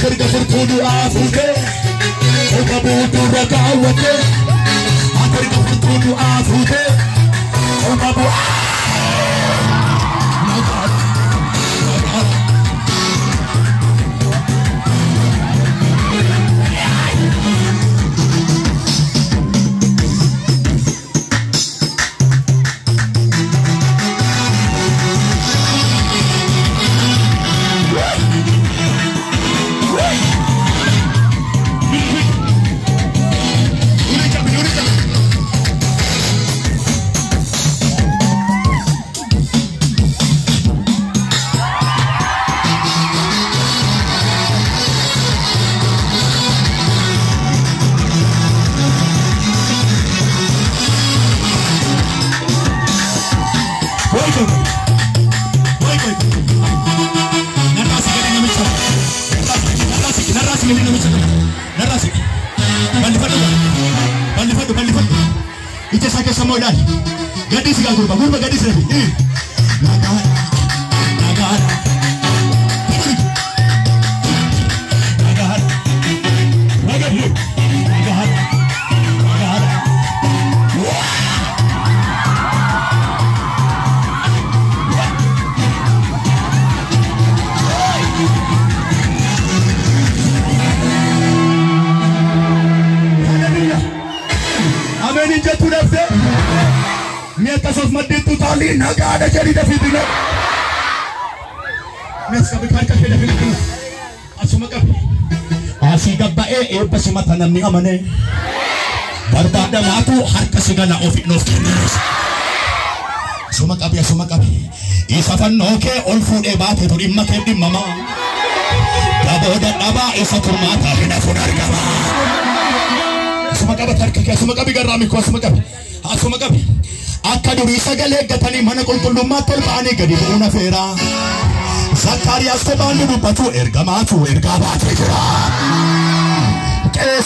Aterga furtuu du'aa fuutee Oba buutuu rakkawwatee Aterga furtuu du'aa fuutee Oba bu'aa Namni amane barbaadamaatu harka si gala ofi nuuf kennees. Suma qabi suma qabi isa fannoo kee ol fuudhee baateetu dhimma kee dhimmamaa daboo dadhabaa isa turmaataa hin hafuun argama. Suma qaba harka kee suma qabi garraami koo suma qabi asuma qabi akka durii sagalee gatanii mana qulqullummaatti ol ba'anii gadi bu'uun afeera. Zakkaariyaas kophaan dubbatu ergamaatu ergaa baatee jira.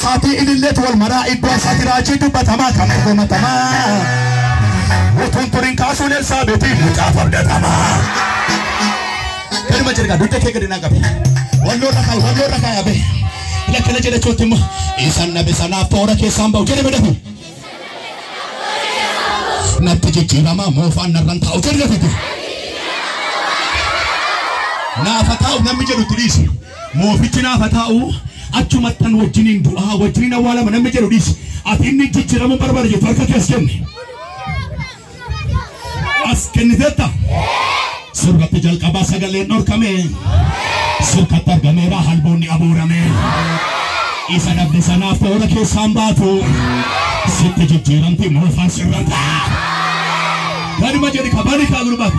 Saati ilillet wal maraa iddoo isaati raajii dubbatamaa kan ergomatamaa. Utuun turiin kaasuun Elsaabeetii mucaaf abdatamaa. Galma jirga dugda kee gadi naa qabe. Walloo rakaa yabe. Lakkana jedha chootti immoo isaan nabe sanaaf toora keessaan ba'u jedhame dafi. Natti jijjiiramaa moofaan narraan taa'u jedhe dafi. Naafa taa'u namni jedhu itti dhiisi. Moofichi naafa taa'u. Achumattan wajjiniin du'aa wajjiniin awwaalama namni jedhu dhiisi. Ati inni jijjiiramuu barbaada jettu harka kees kenne. As kenniteetta. Sirratti jalqabaa sagaleen dhorkame. Sirkatti argameera halboonni abuurame. Isa dhabde sanaaf toora keessaan baatu. Sitti jijjiiramti moofaan sirran ta'a. Gaduma jedhi kabani kaa gurbaati.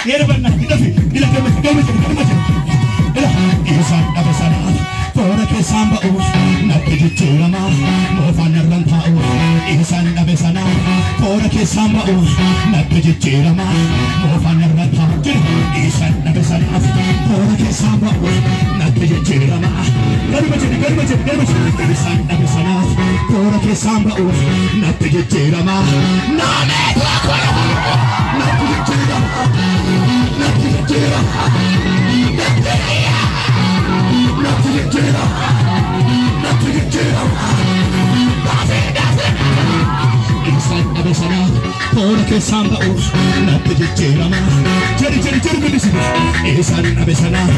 Yerbanna dafi ila galma galma jedhi galma jedhi. Isaan dhabe sanaaf toora keessaan ba'u natti jijjiiramaa moofaan irraan taa'u. Isaan dhabe sanaaf toora keessaan ba'u natti jijjiiramaa moofaan irraan taa'u. Isaan dhabe sanaaf toora keessaan ba'u natti jijjiiramaa. Galma jedhi galma jedhi galma jedhi. Isaan dhabe sanaaf toora keessaan ba'u natti jijjiiramaa. Naamee natti jijjiiramaa natti jijjiiramaa. Natti jijjiirama natti jijjiirama Isaan dhabe sanaaf toora keessaan ba'u natti jijjiirama jedhi jedhi jedhi guddisi Isaan dhabe sanaaf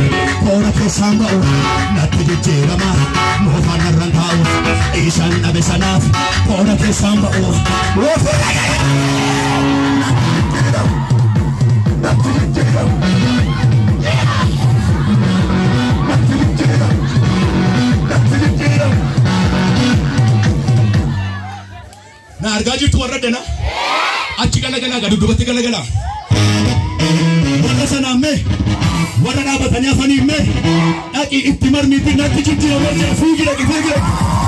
toora keessaan ba'u natti jijjiirama moofaan narraan taa'u Isaan dhabe sanaaf toora keessaan ba'u natti jijjiirama natti jijjiirama Na argaa jirtu warra dana achi galagalaa gadi duubatti galagalaa. Warra sanaan mee warra dhaabatanii hafanii mee dhaqii itti marmiitti natti jijjiirama jira fuugi dhaqi fuugi dhaqi.